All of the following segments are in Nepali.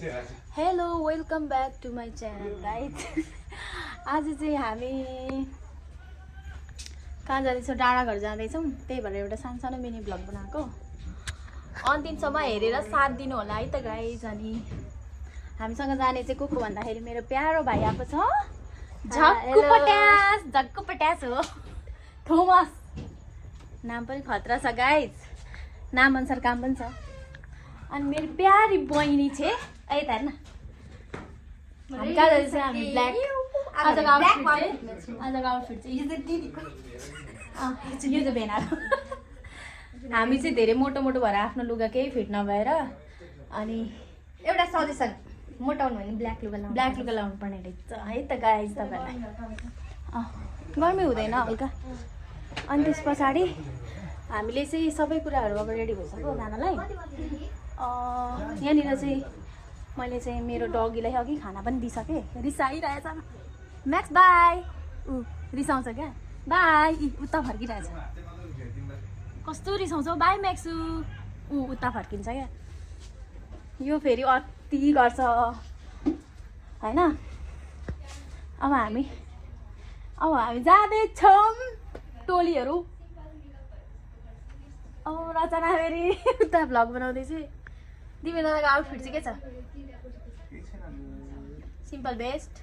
Hello welcome back to my channel guys. आज चाहिँ हामी कहाँ जाँदैछौँ, डाँडा घर जाँदैछौँ। त्यही भएर एउटा सानो मिनी भ्लग बनाएको। अन्तिमसम्म हेरेर साथ दिनु होला है त गाइज। अनि हामीसँग जाने चाहिँ को भन्दाखेरि मेरो प्यारो भाइ आएको छ, झक्कु पट्यास हो, थोमस। नाम पनि खतरा छ गाइज, नाम अनुसार काम पनि छ। अनि मेरो प्यारी बहिनी चाहिँ यता हेर्न, हामी कहाँ जाँदैछ। हामी ब्ल्याक आजको आउटफिट चाहिँ यो चाहिँ भेनाको। हामी चाहिँ धेरै मोटो भएर आफ्नो लुगा केही फिट नभएर अनि एउटा सजेसन मोटाउनु भने ब्ल्याक लुगा लाउनु पर्ने रहेछ है त गाइज। तपाईँलाई गर्मी हुँदैन हल्का। अनि त्यस पछाडि हामीले चाहिँ सबै कुराहरू अब रेडी भइसक्यो जानलाई। यहाँनिर चाहिँ मैले चाहिँ मेरो डगीलाई अघि खाना पनि दिइसकेँ। रिसाइरहेछ म्याक्स, बाई। रिसाउँछ क्या, बाई। उता फर्किरहेछ, कस्तो रिसाउँछ बाई म्याक्सु। उता फर्किन्छ क्या, यो फेरि अति गर्छ होइन। अब हामी जाँदैछौँ टोलीहरू। रचना फेरि उता भ्लग बनाउँदैछु। तिमी दादाको आउटफिट चाहिँ के छ? Simple best.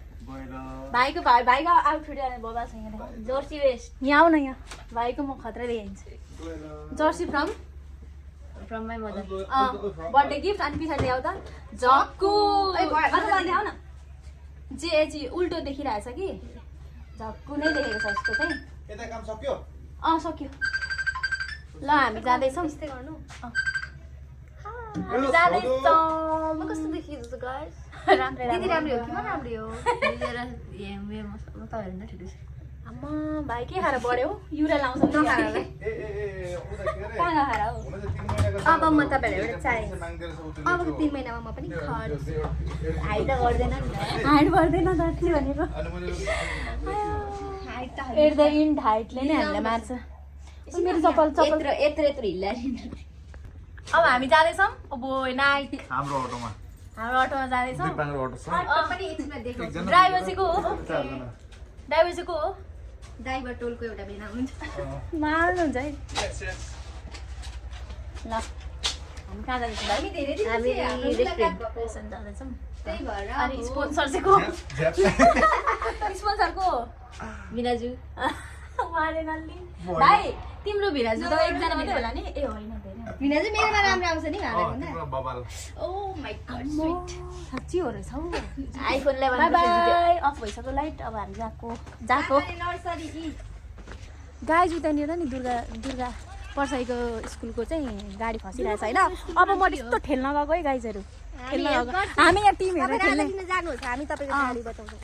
भाइको आउटफिट बोबा छ यहाँ, जर्सी वेस्ट। यहाँ आऊ न, यहाँ भाइको म खतरा देखिन्छ। Jersey from my mother, birthday gift. अनि पछाडि आऊ त झक्कु। आऊ न, जे उल्टो देखिरहेछ कि झक्कु नै देखेको छ उसको चाहिँ। सक्यो। ल हामी जाँदैछौँ। यस्तै गर्नु। हामी जाँदैछौँ। म कस्तो देखिएको गाइस? राम्रै दिदी राम्रै हो कि म राम्रै हो? आम्मा भाइ के खाएर बढ्यो? युरा लाउँछ कहाँ नखाएर हो? अब म तपाईँहरूलाई एउटा च्यालेन्ज, अबको 3 महिनामा म पनि खर्च हाइट त गर्दैन नि त। हाइट बढ्दैन दाजु भनेको। एट द इन्ड हाइटले नै हामीलाई मार्छ। मेरो चप्पल यत्रो हिल्ला। अब हामी जाँदैछौँ। अब नाइट हाम्रो अटोमा जाँदैछौँ। ड्राइभर चाहिँ को हो? ड्राइभर टोलको एउटा बेना हुन्छ, मार्नुहुन्छ है। ल हामी कहाँ जाँदैछौँ? हामी रेस्टुरेन्ट जाँदैछौँ। त्यही भएर अनि स्पोन्सर चाहिँ को? स्पोन्सर को? बिनाजु। उहाँले नल्ली भाइ, तिम्रो भिराजु त एकजना मात्रै होला नि? ए होइन, बिनाजु मेरोमा राम्रो आउँछ नि भाँडाभन्दा। ओ माइ गॉड, स्वीट। साँच्ची हो रहेछ हौ। IPhone 11 by by. अफ भइसक्यो लाइट। अब हामी जाको गाइज। उतानिर नि दुर्गा पर्साईको स्कुलको चाहिँ गाडी फसिरहेछ होइन। अब म त्यस्तो ठेल्न गएको है गाइजहरू, खेल्न गएको। हामी यहाँ टिम हेरेर खेल्ने। जानुहोस्, हामी तपाईँको गाडी बताउँछौँ।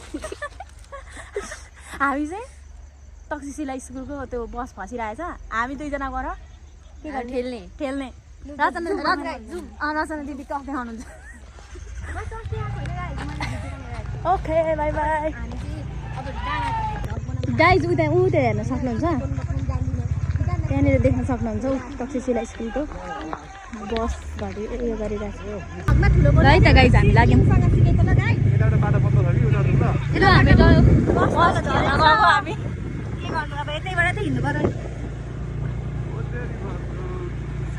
हामी चाहिँ तक्सिसिला स्कुलको त्यो बस फसिरहेछ। हामी दुईजना गएर के गर्नु? ठेल्ने। रचना दिदी टक्कै आउनुहुन्छ। Okay by by guys. उता हेर्न सक्नुहुन्छ, त्यहाँनिर देख्न सक्नुहुन्छ तक्सिसिला स्कुलको बस घरि उयो गरिरहेको छ है त गाइज। हामी लाग्यौँ।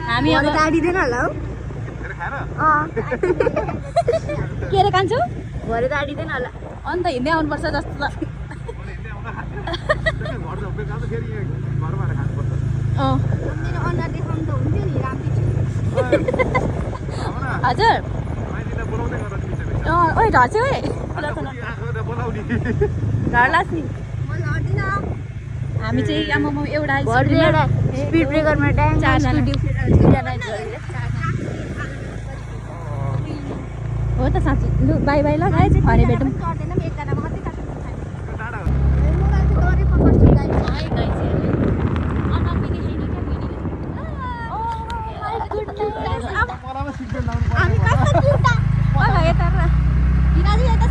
हामी अब गाडी दिएन होला हौ। के अरे कान्छु? भरे गाडी दिएन होला। अन्त हिँड्दै आउनुपर्छ जस्तो ल। हजुर ओइ ढल्छौ है ढल्लास नि। हामी चाहिँ आमामा एउटा स्पिड ब्रेकरमा चारजना हो त साँच्ची। लु बाई बाई ल गाइज, भरे भेटौँ।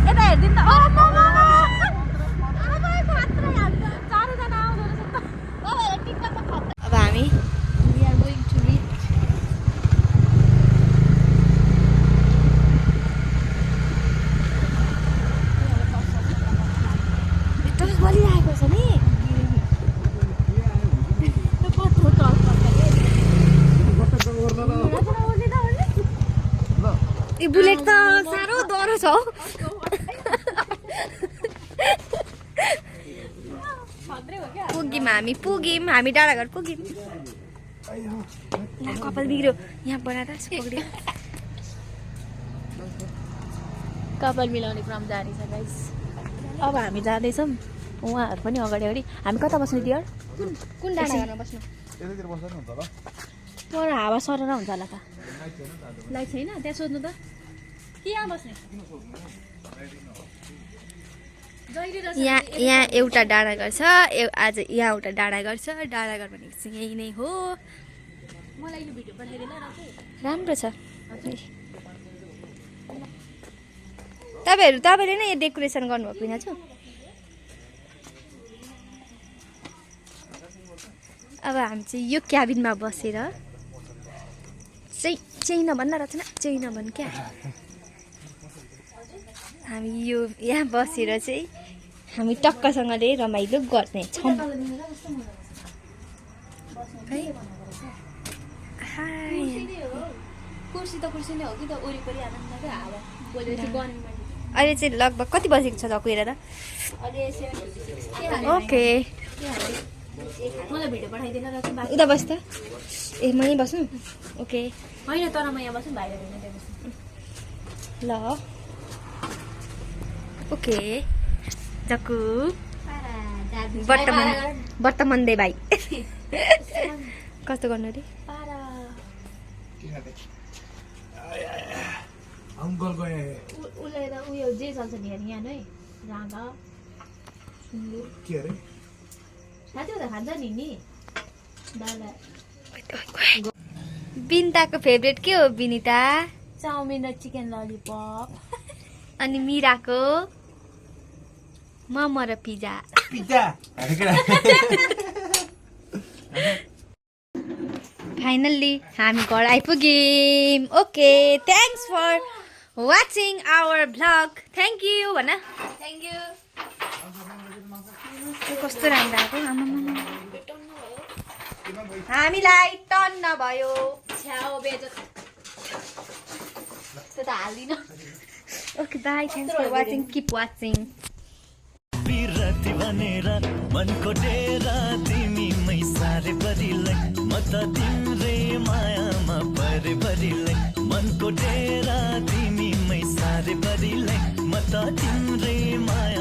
यता हेरिदिनु त। अब हामी बुलेट त साह्रो डह्रो छ हौ। पुग्यौँ हामी डाँडाघर पुग्यौँ। कपाल बिग्रियो यहाँ बनाएर पक्रियो। कपाल मिलाउने क्रम जारी छ गाइस। अब हामी जाँदैछौँ, उहाँहरू पनि अगाडि अगाडि। हामी कता बस्ने डियर? कुन डाँडाघरमा बस्नु? पर हावा सरेर हुन्छ होला त। लाइट छैन त्यहाँ सोध्नु त के यहाँ बस्ने? यहाँ एउटा डाँडाघर छ, आज यहाँ एउटा डाँडाघर छ। डाँडाघर भनेको चाहिँ यही नै हो। मलाई यो भिडियो पठाइदिनु राम्रो छ। तपाईँले नै यो डेकोरेसन गर्नुभएको होइन छु। अब हामी चाहिँ यो क्याबिनमा बसेर चाहिँ नभन्न रचना चाहिँ नभन् क्या, हामी यो यहाँ बसेर चाहिँ हामी टक्कसँगले रमाइलो गर्नेछौँ। कुर्सी त कुर्सी नै हो कि त वरिपरि आनन्दकै हावा बोलेपछि गर्मीमा। अहिले चाहिँ लगभग कति बजेको छ त कुहेर त? ओके मलाई भिडियो पठाइदिन र उता बस् त। ए मै बस्नु? ओके होइन तर म यहाँ बस्नु बाहिर बस्नु ल। ओके जक्कु वर्तमान दे भाइ। कस्तो गर्नु अरे? उसले त उयो जे चल्छ नि यहाँ नै राँगा के अरे साथी त खान्छ नि दादा। बिनिताको फेभरेट के हो बिनिता? चाउमिन र चिकन ललिपप। अनि मिराको मोमो र पिज्जा। फाइनल्ली हामी घर आइपुग्यौँ। Okay thanks for watching our vlog. Thank you भन। Thank you. कस्तो राम्रो आएको आमामा। हामीलाई टन्न भयो। छ्याउ बेजो त्यो त हाल्दिन। Okay bye, thanks for watching, keep watching. बिरती भनेर मनको डेरा तिमीमै सारे परिलाई म त तिम्रै मायामा परे परिलाई मनको डेरा तिमीमै सारे परिलाई म त तिम्रै माया